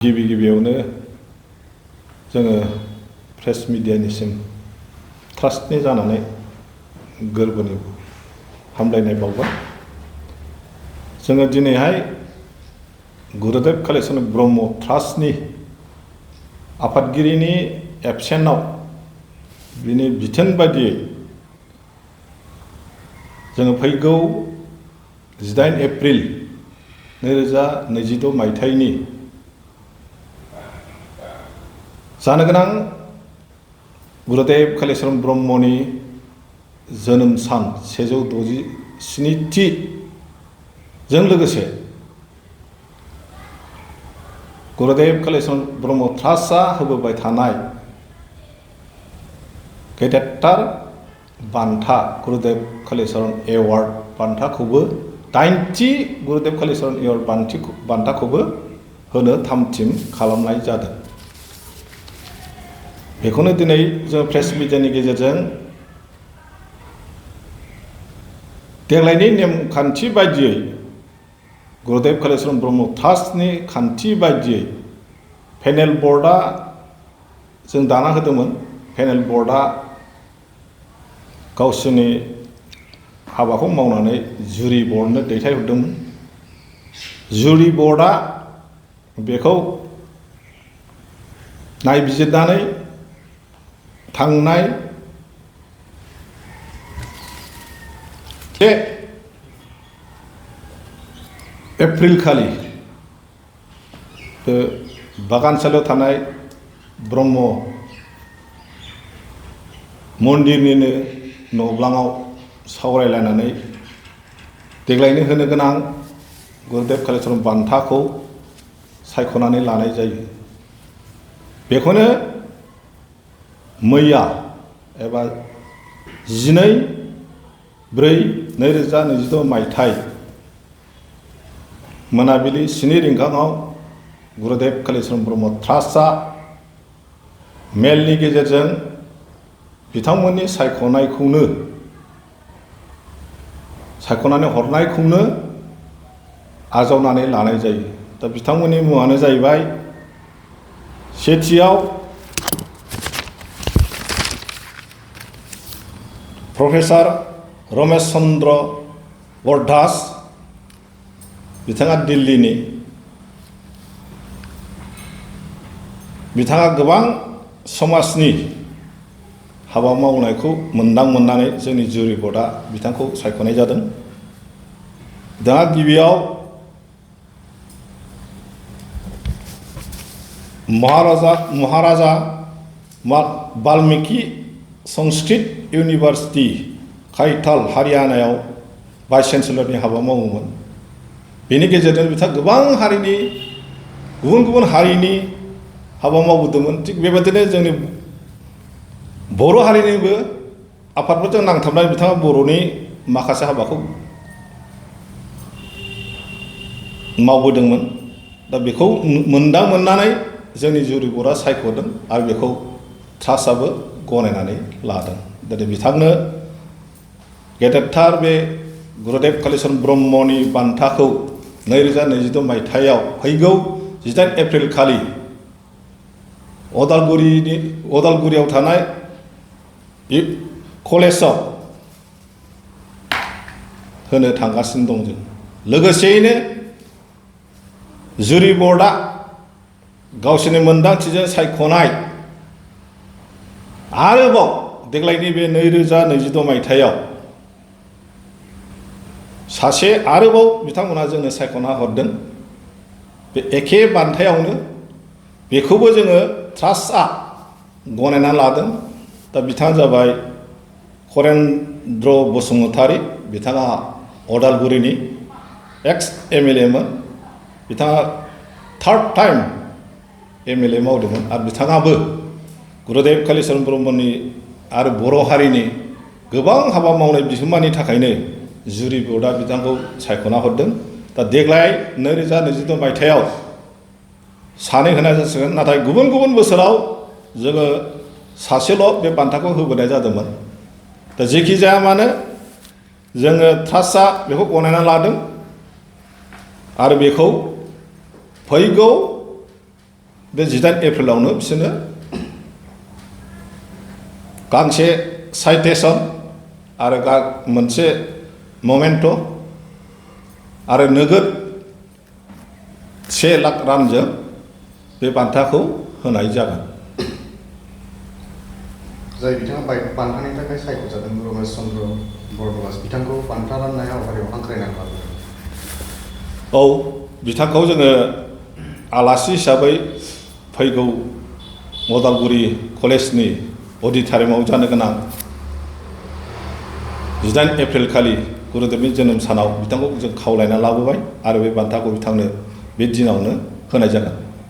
गिबियावनो जोङो प्रेस मिडियानिसिम ट्रास्टनि जानानै गोरबोनि हामलायनाय बावबाय। जोङो दिनैहाय गुरुदेव कालीचरण ब्रह्म ट्रास्टनि आफादगिरिनि एबसेन्टआव बिनि बिथोन बायदियै जोङो फैगौ 18 एप्रिल 2026 मायथाइनि जानो गोनां गुरुदेव कालीचरण ब्रह्मनि जोनोम सान 167थि जों लोगोसे गुरुदेव कालीचरण ब्रह्म ट्रास्टआ होबोबाय थानाय गेदेरथार बान्था गुरुदेव कालीचरण एवार्ड बान्थाखौबो 8थि गुरुदेव कालीचरण एवार्ड बान्थाखौबो होनो थामथिम खालामनाय जादों। बेखौनो दिनै जों प्रेस मिडियानि गेजेरजों देग्लायनि नेमखान्थि बायदियै गुरुदेव कालीचरण ब्रह्म ट्रास्टनि खान्थि बायदियै पेनेल बर्डआ जों दाना होदोंमोन। पेनेल बर्डआ गावसोरनि हाबाखौ मावनानै जुरि बर्डनो दैथायहरदोंमोन। जुरि बर्डआ बेखौ नायबिजिरनानै थांनाय 1 एप्रिल खालि बागानसालियाव थानाय ब्रह्म मन्दिरनिनो न'ब्लाङाव सावरायलायनानै देग्लायनो होनो गोनां गुरुदेव कालीचरण बान्थाखौ सायख'नानै लानाय जायो। बेखौनो मैया एबा 12/4/2026 मायथाइ मोनाबिलि 7 रिंगाङाव गुरुदेव कालीचरण ब्रह्म ट्रास्टआ मेलनि गेजेरजों बिथांमोननि सायख'नानै हरनायखौनो आजावनानै लानाय जायो। दा बिथांमोननि मुङानो जाहैबाय सेथियाव प्रफेसर रमेश चन्द्र बरदास, बिथाङा दिल्लीनि। बिथाङा गोबां समाजनि हाबा मावनायखौ मोननानै जोंनि जुरि बर्डआ बिथांखौ सायख'नाय जादों। दा गिबियाव महाराजा वाल्मीकि संस्कृत इउनिभार्सिटि काइथाल हारियानायाव भाइस चेन्सेलरनि हाबा मावोमोन। बेनि गेजेरजों बिथाङा गोबां हारिनि गुबुन हारिनि हाबा मावबोदोंमोन। थिग बेबायदिनो जोंनि बर' हारिनिबो आफादफोरजों नांथाबनानै बिथाङा बर'नि माखासे हाबाखौ मावबोदोंमोन। दा बेखौ मोननानै जोंनि जुरि बर्डआ सायख'दों आरो बेखौ ट्रास्टआबो गनायनानै लादों। दा बिथांनो गेदेरथार बे गुरुदेव कालीचरण ब्रह्मनि बान्थाखौ 2026 मायथाइयाव फैगौ 18 एप्रिल खालि अदालगुरियाव थानाय कलेजाव होनो थांगासिनो दं जों। लोगोसेयैनो जुरि बर्डआ गावसोरनि मोनदांथिजों सायख'नाय आरोबाव देग्लायनि बे 2026 मायथाइयाव सासे आरोबाव बिथांमोना जोंनो सायख'ना हरदों। बे एखे बान्थायावनो बेखौबो जोङो ट्रास्टआ गनायना लादों। दा बिथाङा जाबाय करेन्द्र बसुमतारी। बिथाङा अदालगुरिनि एक्स MLA मोन। बिथाङा 3rd टाइम MLA मावदोंमोन आरो बिथाङाबो गुरुदेव कालीचरण ब्रह्मनि आरो बर' हारिनि गोबां हाबा मावनाय बिहोमानि थाखायनो जुरि बर्डआ बिथांखौ सायख'ना हरदों। दा देग्लाय 2026 मायथाइयाव सानै होनाय जासिगोन। नाथाय गुबुन बोसोराव जोङो सासेल' बे बान्थाखौ होबोनाय जादोंमोन। दा जेखि जाया मानो जोङो ट्रास्टआ बेखौ गनायना लादों आरो बेखौ फैगौ बे 18 एप्रिलावनो बिसोरनो गांसे साइटेसन आरो मोनसे ममेन्ट' आरो नोगोद 1 लाख रांजों बे बान्थाखौ होनाय जागोन। जाय बिथाङा बान्थानि थाखाय सायख'जादों रमेश चन्द्र बरदलास बिथांखौ बान्था राननाय हाबाफारियाव हांख्रायनानै लाबोदों। औ, बिथांखौ जोङो आलासि हिसाबै फैगौ उदालगुरि कलेजनि अडिट'रियामाव जानो गोनां 18 एप्रिल खालि गुरुदेबनि जोनोम सानाव बिथांखौ जों खावलायना लाबोबाय आरो बे बान्थाखौ बिथांनो बे दिनावनो होनाय जागोन।